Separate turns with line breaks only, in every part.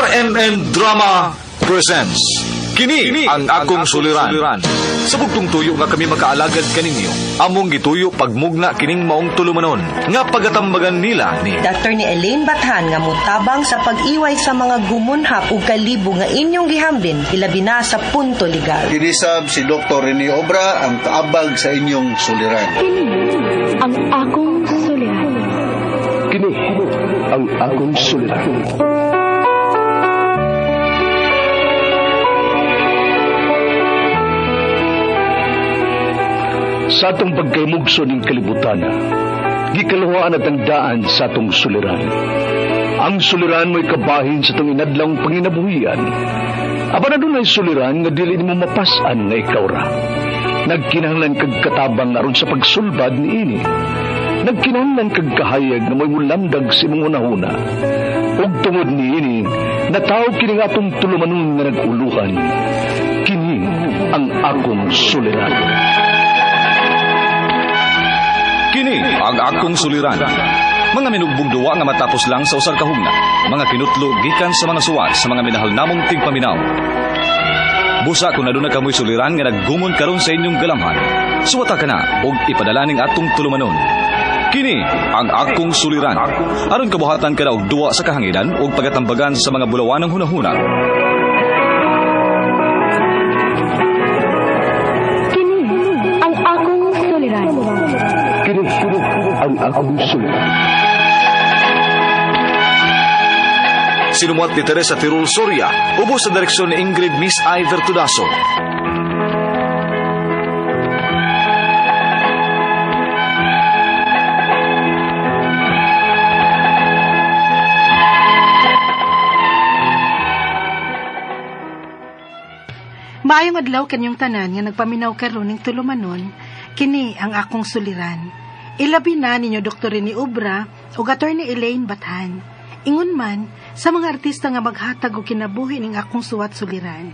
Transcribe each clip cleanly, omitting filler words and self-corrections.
RMN Drama presents Kini ang akong suliran. Sa bugtong tuyo nga kami makaalagad kaninyo, among gituyo pagmugna kining maong tulumanon nga pagatambagan nila ni
Dr. ni Elaine Bathan nga motabang sa pag-iway sa mga gumunhap ug kalibo nga inyong gihambin ilabi na sa punto legal.
Kinisab si Dr. Rene Obra ang kaabag sa inyong suliran.
Kini ang akong suliran.
Kini ang akong suliran. Sa atong pagkaymugso ning kalibutan, gikaluhaan at ang daan sa atong suliran. Ang suliran mo'y kabahin sa atong inadlawng panginabuhian. Apan adunay suliran nga dili nimo mapas-an nga ikaw ra. Nagkinahanglan kag katabang aron sa pagsulbad niini. Nagkinahanglan kag kahayag nga mo'y mulamdag sa imong hunahuna. Ug tungod niini, nataw kini nga atong tulumanon nga nag-uluhan. Kini ang akong suliran.
Kini ang akong suliran. Mga minugbong duwa nga matapos lang sa usar ka hugna. Mga kinutlo gikan sa mga suwat sa mga minahal namong tigpaminaw. Busa kung aduna kamoy suliran nga naggumon karon sa inyong galamhan. Suwata ka na og ipadala ning atong tulumanon. Kini ang akong suliran. Aron kabuhatan ka na og duwa sa kahanginan ug pagatambagan sa mga bulawanang hunahuna.
Kini ang akong suliran.
Kini ang akong suliran.
Sinumuat ni Teresa Tirul Soria, ubos sa direksyon ni Ingrid Miss Iver Tudaso.
Maayong adlaw kanyong tanan nga nagpaminaw karon ning tulumanon, kini ang akong suliran. Ilabi na ninyo Dr. Rene Obra ug Attorney Elaine Bathan. Ingon man sa mga artista nga maghatag og kinabuhi ning akong suwat suliran.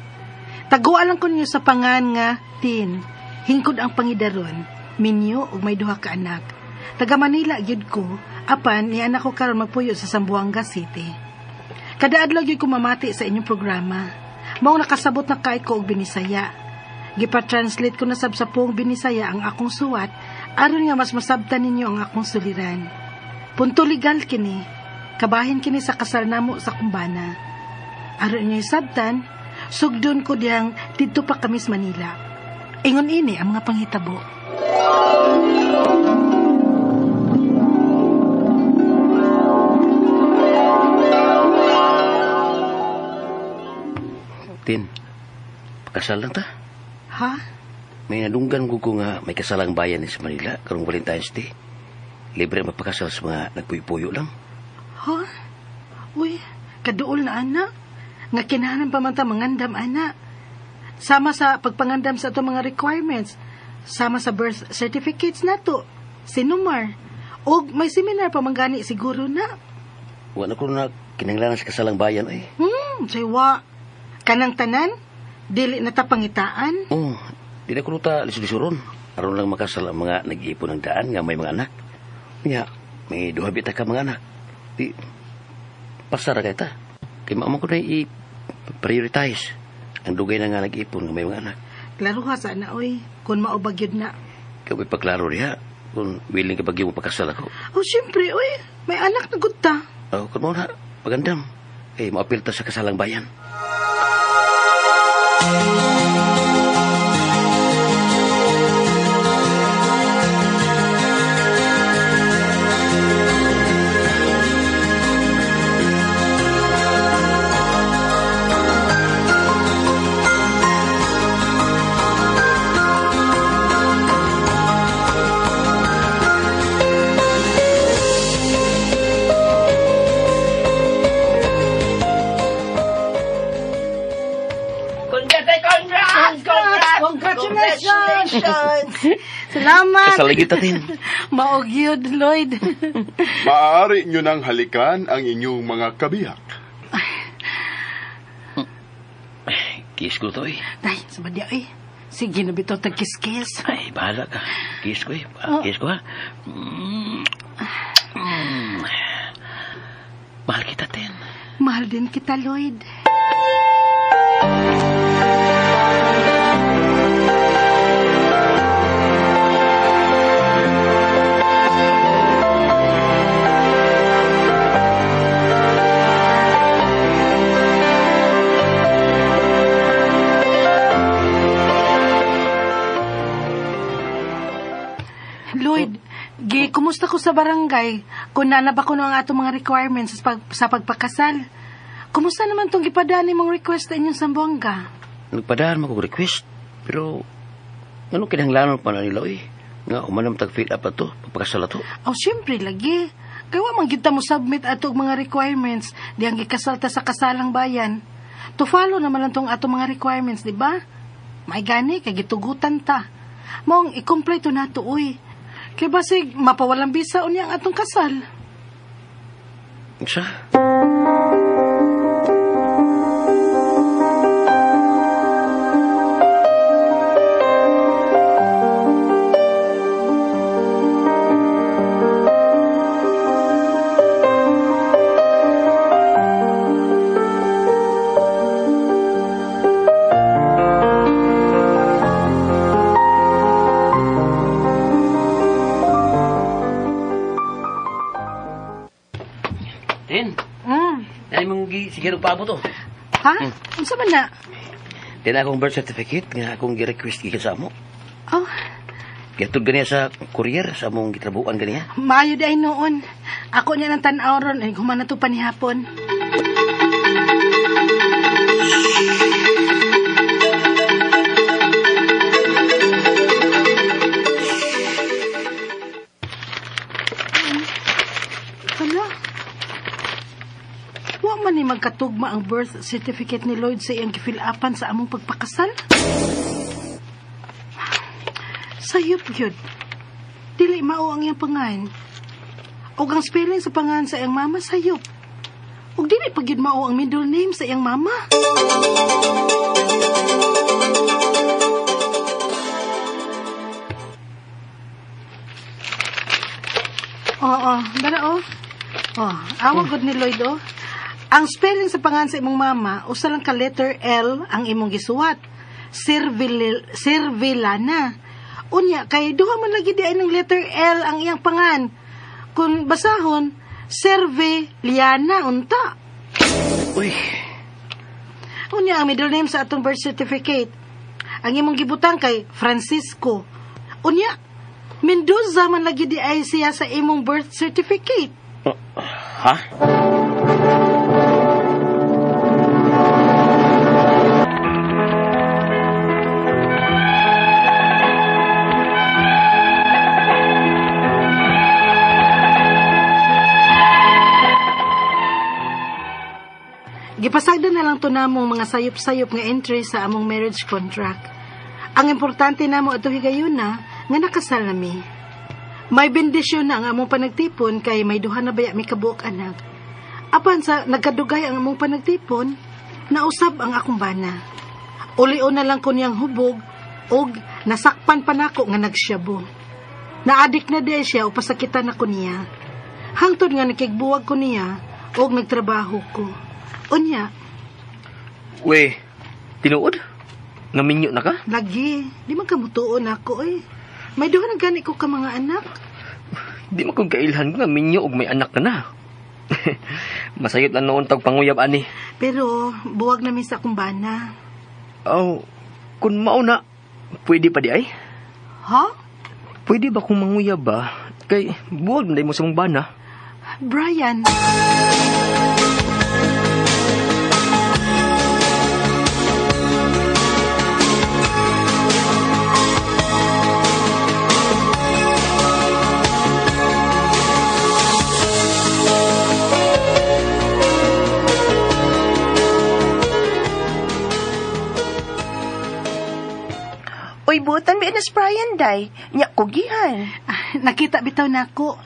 Taguan lang ko ninyo sa pangan nga Tin, hingkod ang pangidaron, minyo ug may duha ka anak. Taga Manila gyud ko, apan ni anak ko karon magpuyo sa Zamboanga City. Kada adlaw gyud ko mamati sa inyong programa. Mao nakasabot na kay ko og Binisaya. Gipa-translate ko na sab sa puong Binisaya ang akong suwat aron nga mas masabtan ninyo ang akong suliran. Punto legal kini. Kabahin kini sa kasal namo sa kumbana. Aron inyo sabtan, sugdon ko diyang didto pa kami sa Manila. Ingon ini ang mga panghitabo.
Tin, pakasal lang ta.
Ha?
May nadunggan ko nga may kasalang bayan ni sa Manila karong Valentine's Day. Libre mapakasal sa mga nagpuyo-puyo lang.
Ha? Uy, kaduol na ana. Nga kinahanglan pa man ta mangandam ana. Sama sa pagpangandam sa atong mga requirements, sama sa birth certificates nato, sinumar, og may seminar pa man gani siguro na.
Wala ko na kinahanglan sa kasalang bayan ay.
Saywa. Kanang tanan, dili na ta pangitaan.
Oh, di na ko ta lisod-lisuron. Aron lang makasal ang mga nag-iipon ng daan nga may mga anak. Nya, may duha bita ka mga anak. Di, pasara kay ta. Kay maamo ko na i-prioritize ang dugay na nga nag-iipon nga may mga anak.
Klaro ha sa ana oy, kun maubag yun na.
Ikaw may pagklaro diha kung willing ka bagyo mo pakasal ako.
Oh, syempre, oy, may anak na gud ta.
Oh, kung mo na, pagandam. Eh, maapil ta sa kasalang bayan.
Congratulations! Salamat!
Kasal lagi ta, Tin.
Maog yun, Lloyd.
Maaari nyo nang halikan ang inyong mga kabiyak.
Kiss ko to eh.
Ay, sabadya eh. Sige na bitaw tagkiss-kiss.
Ay, bahala ka. Kiss ko eh.
Oh.
Kiss ko ha. Mahal kita, Tin.
Mahal Mahal din kita, Lloyd. Lloyd, kumusta ko sa barangay? Kung na ba kuno ang atong mga requirements sa pagpakasal? Kumusta naman itong gipadaan mong request sa inyong Sambuanga?
Nagpadaan mo kong request, pero ano kinahanglanon pa na nila, oy? Nga, umanam tag-fill up ato, pagpakasal ato.
Oh, siyempre, lagi. Kaya wa man gyud ta mo submit ato og mga requirements, di ang gikasal ta sa kasalang bayan. To follow naman lang tong ato mga requirements, di ba? May gani, kay gitugutan ta. Maong i-comply to nato, uy. Kay basig, mapawalang bisa unya ang atong kasal.
Sa? Tin, ay mong siguro paabot to.
Ha? Unsa man na?
Tin akong birth certificate nga akong gi-request gikan sa amo.
Oh,
Gihatod ganiya sa courier sa among gitrabuan ganiya.
maayo di ay noon. Ako niya ng tan-aw ron, ay human na to panihapon. Hala. Wa man ni magkatugma ang birth certificate ni Lloyd sa iyang gifill-upan sa among pagpakasal. Sayop yun. Dili mao ang iyang pangan. Og ang spelling sa pangan sa iyang mama sayop. Og dili pa gyud mao ang middle name sa iyang mama. Oo, dara oh. Oh, awa gud ni Lloyd oh. Ang spelling sa pangan sa imong mama, usa lang ka letter L ang imong gisuwat. Servilana. Unya kay duha man lagi di ay ng letter L ang iyang pangan. Kung basahon, Serviliana unta.
Uy.
Unya ang middle name sa atong birth certificate. Ang imong gibutang kay Francisco. Unya Mendoza man lagi di ay siya sa imong birth certificate.
Ha?
Gipasagdan na lang to namong mga sayop-sayop nga entry sa among marriage contract. Ang importante namo ato higayuna nga nakasal nami. May bendisyon na ang among panagtipon kay may duha na baya mi kabuok anak. Apan sa nagkadugay ang among panagtipon, nausab ang akong bana. Ulion na lang ko niyang hubog og nasakpan pa nako nga nagsyabo. Naadik na di siya o pasakitan ako niya. Hangtod nga nakigbuwag ko niya og nagtrabaho ko. Unya.
We, tinuod? Ngaminyo na ka?
Lagi. Di man kamutuon ako eh. May duha na gani ko ka mga anak.
Di man kong kailhan nga minyo og may anak ka na. Masayot lang noon tag panguyab ani.
Pero buwag na mi sa akong bana.
Oh, kun mao na, pwede pa di ay?
Ha?
Pwede ba kung manguyab ba? Kay buwag na mo sa mong bana.
Brian.
Uy, butan mi anas Brian, day. Nya, kugihan.
Nakita bitaw nako.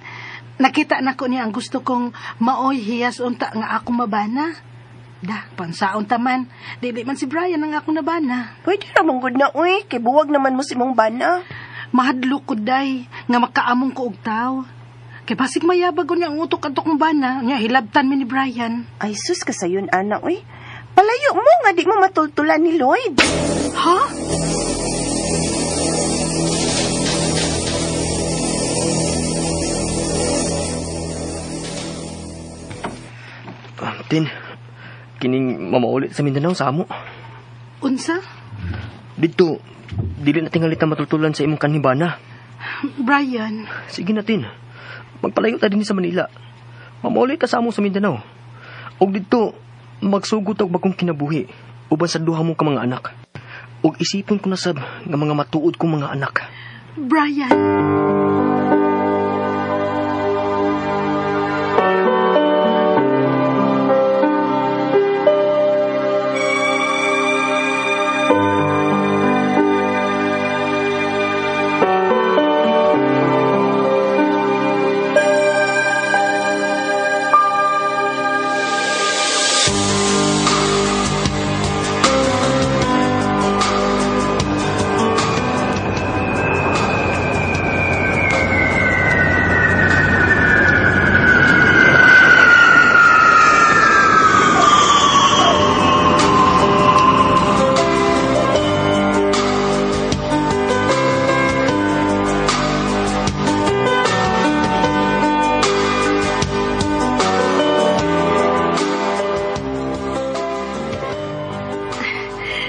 Nakita nako niya ang gusto kong maoy hiyas unta nga ako mabana. Da, pansaon ta man. Dili man si Brian ang akong nabana.
Pwede ra mong good na, uy. Kay buwag naman mo si mong bana.
Mahadlok ko, day, nga makaamong ko og taw. Kay basig mayabag unya ang utok adto kong bana, nya hilabtan mi ni Brian.
Ay sus kasayon ana oy. Palayo mo nga di mo matultulan ni Lloyd.
Ha?
Tin, kining mamaulit sa Mindanao sa amo.
Unsa?
Dito, dili na tingali ta matultulan sa imong kanhibana.
Brian,
Sige na, Tin. Magpalayo ta din sa Manila. Mamaulit ta sa amo sa Mindanao. Og dito, magsugod og bagong kinabuhi uban sa duha mo ka mga anak. Og isipon ko na sab nga mga matuod kong mga anak.
Brian.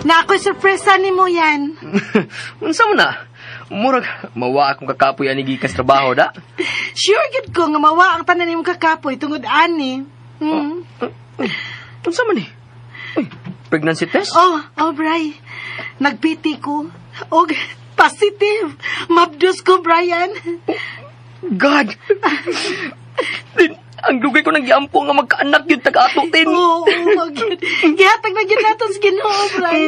Na ako'y sorpresa ni mo yan.
Unsa mo na? Murag mawa akong kakapoy ani gikan sa trabaho da.
Sure gid ko nga mawa ang tanan nimong kakapoy tungod ani.
Unsa man ni? Uy, pregnancy test?
Oh, Bri. Nagpiti ko. Og positive. Mabdus ko, Brian.
God! Tin, ang dugay ko nang giampo nga magkaanak yun taga-ato, Tin.
Oo, oh, gyud. Gihatag na gyud nato sa Ginoo, Bri.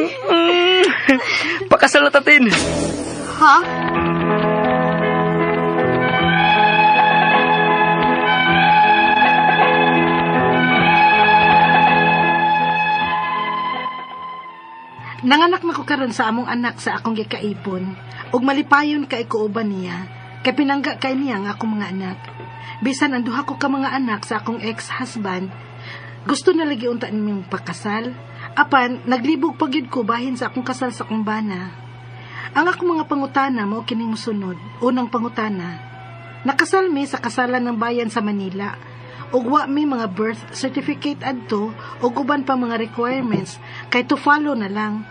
Pakasal na ta, Tin.
Ha? Nanganak na ko karon sa among anak sa akong gikaipon ug malipayon kay ko uban niya kay pinangga kay niya ang akong mga anak. Bisan ang duha ko ka mga anak sa akong ex-husband, gusto na lagi unta nimong pakasal. Apan naglibog pa gyud ko bahin sa akong kasal sa akong bana. Ang akong mga pangutana mao kining mosunod. Unang pangutana, nakasal mi sa kasalan ng bayan sa Manila. Ug wa mi mga birth certificate adto ug uban pa mga requirements kay to follow na lang.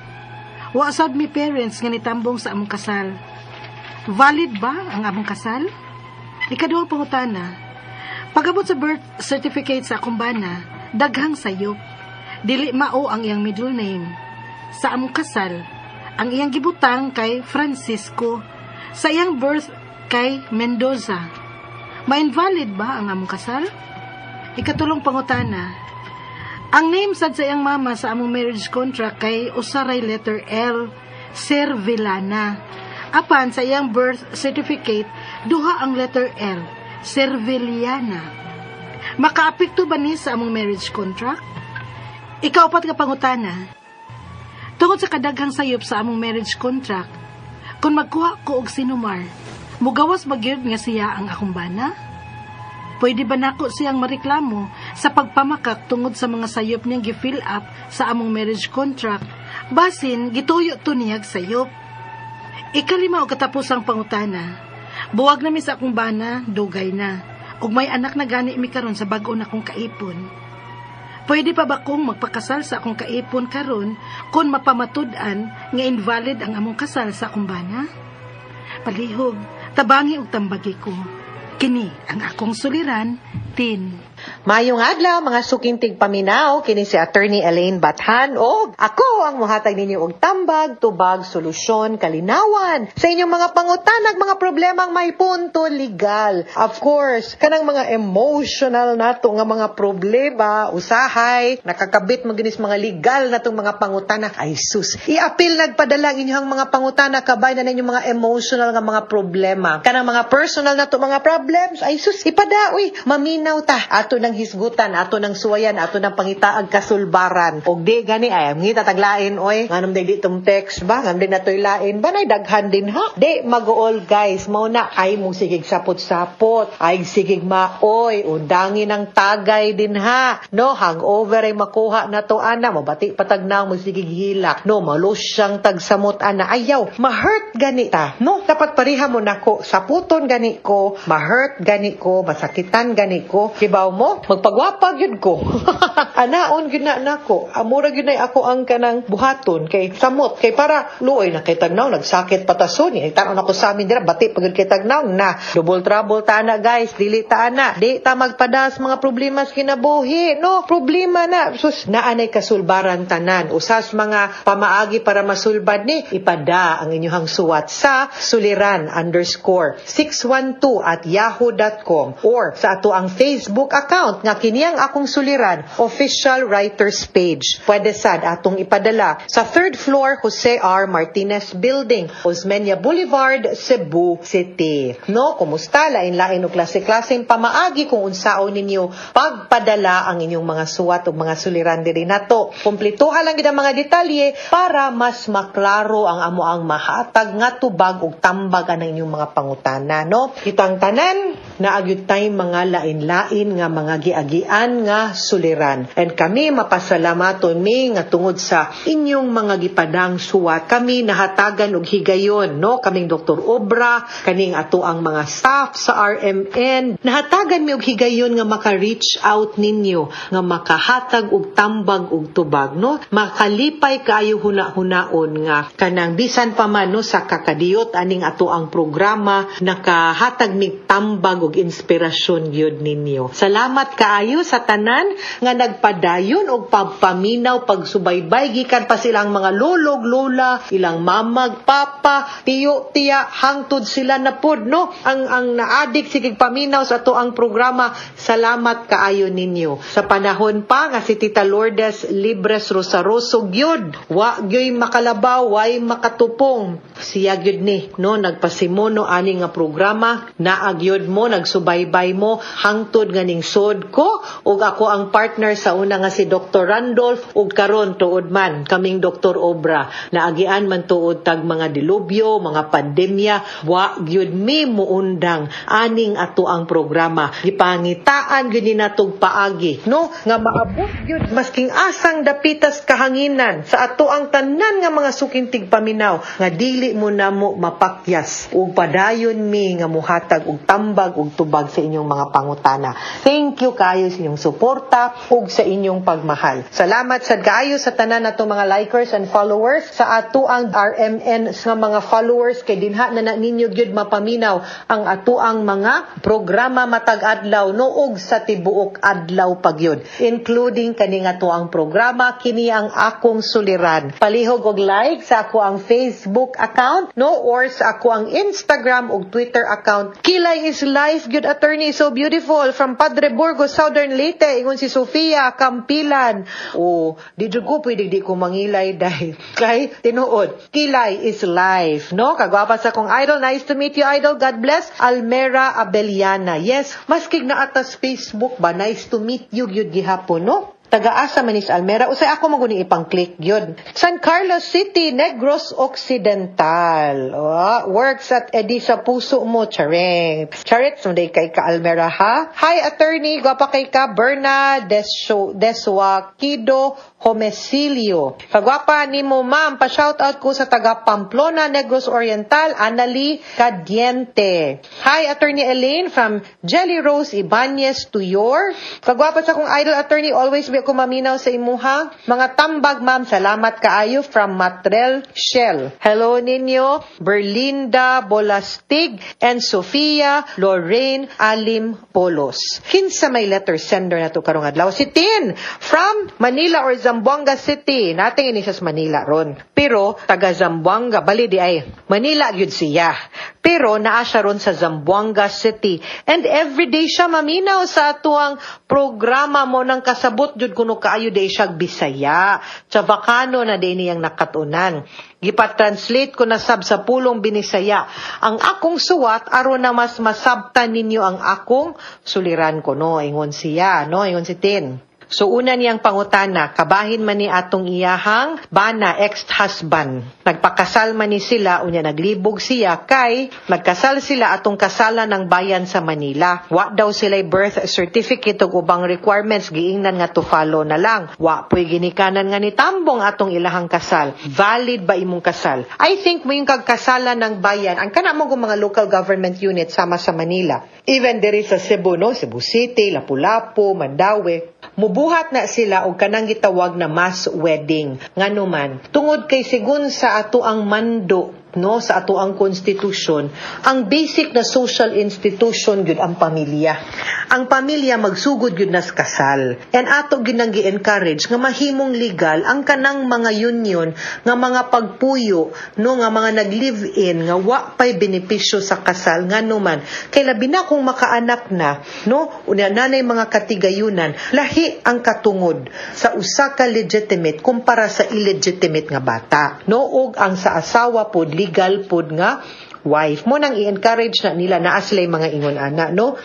Wa sad mi parents nga nitambong sa among kasal. Valid ba ang among kasal? Ikaduhang pangutana, pag-abot sa birth certificate sa akong bana, daghang sayop. Dili mao ang iyang middle name. Sa among kasal, ang iyang gibutang kay Francisco, sa iyang birth kay Mendoza. Ma-invalid ba ang among kasal? Ikatulong pangutana, ang name sad sa iyang mama sa among marriage contract kay usaray letter L, Servilana. Apan sa iyang birth certificate, duha ang letter L, Serviliana. Makaapekto ba ni sa among marriage contract? Ikaupat nga pangutana, tungod sa kadaghang sayop sa among marriage contract, kung magkuha ko og sinumar, mugawas ba gyud nga siya ang akong bana? Pwede ba nako siyang mareklamo sa pagpamakak tungod sa mga sayop niyang gi-fill up sa among marriage contract, basin gituyo to niyag sayop? Ikalima og katapusang pangutana, buwag na mi sa akong bana, dugay na, ug may anak na gani mi karon sa bag-o na kong kaipon. Pwede pa ba kong magpakasal sa akong kaipon karon kung mapamatud-an nga invalid ang among kasal sa akong bana? Palihog, tabangi og tambagi ko. Kini ang akong suliran, Tin.
Mayong adlaw mga suking tigpaminaw kini si Attorney Elaine Bathan og ako ang mohatag ninyo og tambag, tubag, solusyon, kalinawan sa inyong mga pangutanag, mga problemang may punto legal. Of course, kanang mga emotional nato nga mga problema, usahay, nakakabit mo ginis mga legal natong mga pangutana. Ay sus, iapil nagpadala ang inyong mga pangutana kabay na ninyong mga emotional nga mga problema. Kanang mga personal nato mga problems, ay sus, ipada uy, maminaw ta. Ato nang nang hisgutan, ato nang suwayan, ato nang pangitaag kasulbaran. Og di gani ay ngita taglain oy, nganong di tong text ba, nganong di natoy lain ba, nay daghan din ha. Di maguol, guys, mao na ay mo sigig sapot-sapot, ay sigig maoy, undangin ang tagay din ha. No, hangover ay makuha na to ana, mabati patagnaw mo sigig hilak. No, malos siyang tagsamot ana, ayaw, ma-hurt gani ta. No, dapat pareha mo nako, saputon gani ko, ma-hurt gani ko, masakitan gani ko. Kibaw mo, magpagwapa gyud ko. Anaon gyud na nako. Amura gyud na ako ang kanang buhaton kay samot kay para luoy na kay tagnaw nagsakit patason ni tan-on ako sa amin dira, bati pagud kay tagnaw na double trouble ta na, guys. Dili ta ana, di ta magpadas mga problema sa kinabuhi, no? Problema na sus, naanay kasulbaran tanan. Usas mga pamaagi para masulbad ni, ipada ang inyong suwat sa suliran_612@yahoo.com or sa ato ang Facebook account nga kini ang Akong Suliran Official Writers Page. Pwede sad atong ipadala sa third floor, Jose R. Martinez Building, Osmeña Boulevard, Cebu City. No, kumusta, lain-lain og klase-klaseng pamaagi kung unsaon ninyo pagpadala ang inyong mga suwat o mga suliran diri nato. Kumplituha lang gid ang mga detalye para mas maklaro ang amo ang mahatag nga tubag ug tambag ang inyong mga pangutana, no? Kitang tanan naagyud tay mga lain-lain nga mga giagian nga suliran. And kami mapasalamaton mi nga tungod sa inyong mga gipadang suwat, kami nahatagan og higayon, no? Kaming Dr. Obra, kaning ato ang mga staff sa RMN, nahatagan mi og higayon nga maka-reach out ninyo, nga makahatag og tambag og tubag, no? Makalipay kaayo huna-hunaon nga kanang bisan pa man, no, sa kakadiyot aning ato ang programa, nakahatag mig tambag og inspirasyon gyud ninyo. Salamat kaayo sa tanan nga nagpadayon og pagpaminaw, pagsubaybay gikan pa silang mga lolog lola, ilang mamag, papa, tiyo, tiya, hangtod sila na pod, no? Ang naadik sige paminaw sa ato ang programa. Salamat kaayo ninyo. Sa panahon pa nga si Tita Lourdes Libres Rosaroso gyud, wa gyud makalabaw, way makatupong. Siya gyud ni, no, nagpasimuno ani nga programa, naa gyud mo, nagsubaybay mo hangtod nga ningsod ko ug ako ang partner sa una nga si Dr. Randolph, ug karon tuod man kaming Dr. Obra, naagian man tuod tag mga dilubyo, mga pandemya, wa gyud mi muundang aning ato ang programa. Gipangitaan gyud ni natog paagi, no, nga maabot gyud masking asang dapitas kahanginan sa ato ang tanan nga mga suking tigpaminaw nga dili mo namo mapakyas, ug padayon mi nga muhatag og tambag ug tubag sa inyong mga pangutana. Thank you kaayo sa inyong suporta ug sa inyong pagmahal. Salamat sad kaayo sa tanan nato mga likers and followers sa ato ang RMN nga mga followers kay dinha na na ninyo gyud mapaminaw ang ato ang mga programa matag adlaw, no, ug sa tibuok adlaw pagyud, including kani nga ato ang programa, kini ang Akong Suliran. Palihog og like sa ako ang Facebook account, no, or sa ako ang Instagram ug Twitter account. "Kilay is life gyud, attorney, so beautiful from Padre Burgos, Southern Leyte," ingon si Sofia Kampilan. Oh, di jud ko pwede di ko mangilay dahil kay tinuod, kilay is life, no? Kagwapa sa akong idol. Nice to meet you, idol. God bless, Almera Abeliana. Yes, maskig na atas Facebook ba, nice to meet you gyud gihapon, no? Taga-asa man is Almera. Usay ako maguni ipang click yun. San Carlos City, Negros Occidental. Oh, works at edi sa puso mo, charing. Charit, sunday kay ka Almera ha. Hi, attorney, gwapa kay ka Berna Desho, Deswakido Homesilio. Kagwapa ni mo, ma'am, pa-shout out ko sa taga Pamplona, Negros Oriental, Anali Cadiente. Hi, Attorney Elaine from Jelly Rose Ibanez Tuyor. Kagwapa sa akong idol attorney, always be ako maminaw sa imuha. Mga tambag, ma'am, salamat kaayo from Matrel Shell. Hello ninyo, Berlinda Bolastig and Sofia Lorraine Alim Polos. Kinsa may letter sender na to karong adlaw? Si Tin from Manila or Zamboanga City. Nating ini siya sa Manila ron. Pero taga Zamboanga, bali di ay Manila gyud siya. Pero naa siya ron sa Zamboanga City. And everyday siya maminaw sa atuang programa mo nang kasabot jud. Lisod kuno kaayo day siya Bisaya. Chavacano na day niyang nakatunan. Gipa-translate ko na sab sa pulong Binisaya ang akong suwat aron na mas masabtan ninyo ang akong suliran ko, no? Ingon siya, no? Ingon si Tin. So una niyang pangutana, kabahin man ni atong iyahang bana, ex-husband. Nagpakasal man ni sila, unya naglibog siya kay nagkasal sila atong kasalan ng bayan sa Manila. Wa daw sila birth certificate ug ubang requirements, giingnan nga to follow na lang. Wa po'y ginikanan nga ni tambong atong ilahang kasal. Valid ba imong kasal? I think mo yung kagkasalan ng bayan, ang kana mo mga local government unit sama sa Manila. Even there is sa Cebu, no? Cebu City, Lapu-Lapu, Mandaue. Mubuhat na sila og kanang gitawag na mass wedding. Ngano man, tungod kay sigun sa ato ang mando, no, sa ato ang konstitusyon, ang basic na social institution gyud ang pamilya. Ang pamilya magsugod gyud nas kasal, and ato gyud nang gi-encourage nga mahimong legal ang kanang mga union nga mga pagpuyo, no, nga mga nag-live in nga wa pay benepisyo sa kasal. Ngano man, kay labi na kung makaanak na, no, unya nanay mga katigayunan, lahi ang katungod sa usa ka legitimate kumpara sa illegitimate nga bata, no, ug ang sa asawa pod, legal pod nga wife mo. Nang i-encourage na nila naa sila mga ingon ana, no?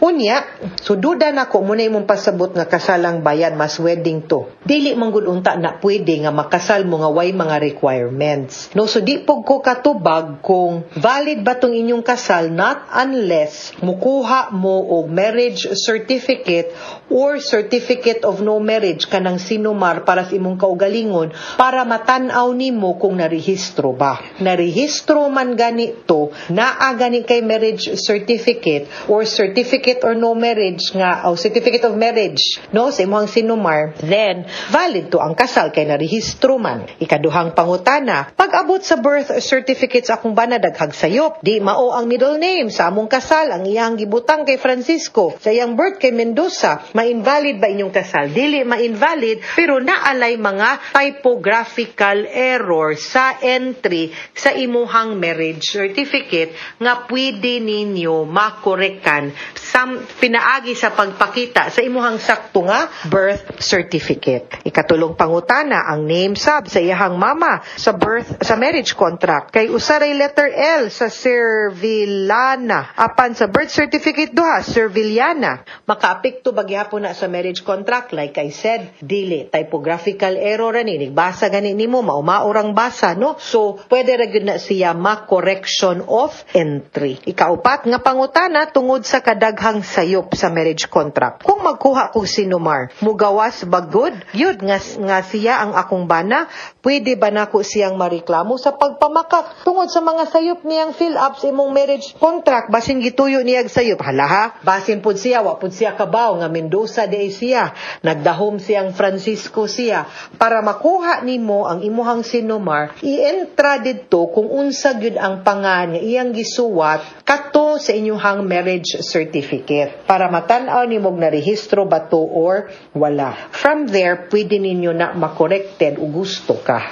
Unya, so duda na ko muna imong pasabot nga kasalang bayan, mass wedding to. Dili man gud unta na pwede nga makasal mo nga way mga requirements. No, so di pug ko katubag kung valid ba tong inyong kasal, not unless mukuha mo og marriage certificate or certificate of no marriage, kanang sinumar para sa imong kaugalingon, para matan-aw nimo kung narehistro ba. Narehistro man gani to, naa gani kay marriage certificate or certificate or no marriage nga o certificate of marriage, no, sa imong sinumar, then valid to ang kasal kay narehistro man. Ikaduhang pangutana, pag-abot sa birth certificate sa akong bana, daghag sayop, di mao ang middle name sa among kasal. Ang iyang gibutang kay Francisco, sa iyang birth kay Mendoza. Ma-invalid ba inyong kasal? Dili ma-invalid, pero naalay mga typographical error sa entry sa imuhang marriage certificate nga pwede ninyo makorekan sa pinaagi sa pagpakita sa imuhang sakto nga birth certificate. Ikatulong pangutana, ang name sab sa iyahang mama sa birth sa marriage contract kay usaray letter L sa Servilana, apan sa birth certificate duha Serviliana. Makaapekto ba gihapon na sa marriage contract? Like I said, dili. Typographical error ani, nagbasa gani nimo, mauma-urang basa, no? So pwede ra gyud na siya ma-correction of entry. Ikaupat nga pangutana, tungod sa kadaghang sayop sa marriage contract, kung magkuha kog sinumar, mugawas ba gud yun nga siya ang akong bana? Pwede ba nako siyang mareklamo sa pagpamakak tungod sa mga sayop niyang fill up sa imong marriage contract? Basin gituyo niyag sayop, hala ha, basin pud siya wa pud siya kabaw nga Mendoza di ay siya, nagdahom siyang Francisco siya. Para makuha nimo ang imuhang sinumar, i-entra didto kung unsa gyud ang pangan nga iyang gisuwat kato sa inyuhang marriage certificate para matan-aw nimo og narehistro ba to or wala. From there, pwede ninyo na makorekted ug gusto ka.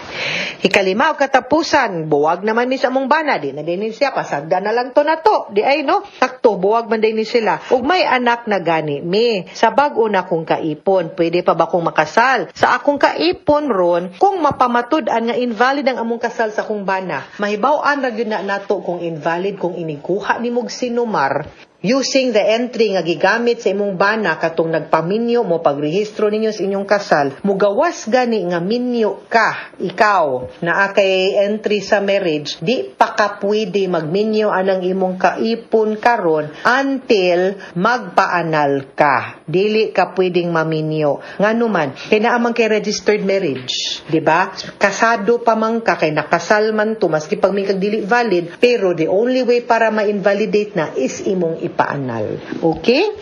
Ikalima o katapusan, buwag naman mi sa among bana, di na din ni siya, pasagda na lang to na to. Di ay, no? Sakto, buwag man din ni sila. Ug may anak na gani mi. Sa bag-o na kong kaipon, pwede pa ba kong makasal sa akong kaipon ron kung mapamatud-an nga invalid ang among kasal sa akong bana? Mahibaw-an ra gyud na nato kung invalid kung inigkuha nimog sinumar using the entry nga gigamit sa imong bana katong nagpaminyo mo, pagrehistro ninyo sa inyong kasal. Mugawas gani nga minyo ka, ikaw naa kay entry sa marriage, di pa ka pwede magminyo anang imong kaipon karon until magpaanal ka. Dili ka pwedeng maminyo. Ngano man? Kay naa man kay registered marriage, di ba? Kasado pa man ka kay nakasal man to, maski pag may kag dili valid, pero the only way para ma-invalidate na is imong ipaanal. Okay?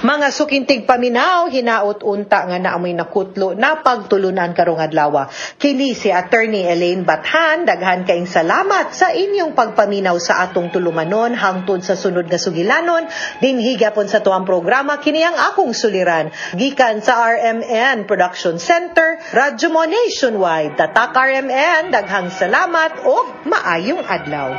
Mga suking tigpaminaw, hinaot unta nga naamoy nakutlo na pagtulunan karong adlaw. Kini si Attorney Elaine Bathan, daghan kaing salamat sa inyong pagpaminaw sa atong tulumanon hangtod sa sunod nga sugilanon dinhi gyapon sa tuang programa, kini ang akong suliran, gikan sa RMN Production Center, Radyo Mo Nationwide. Tatak RMN, daghang salamat ug maayong adlaw.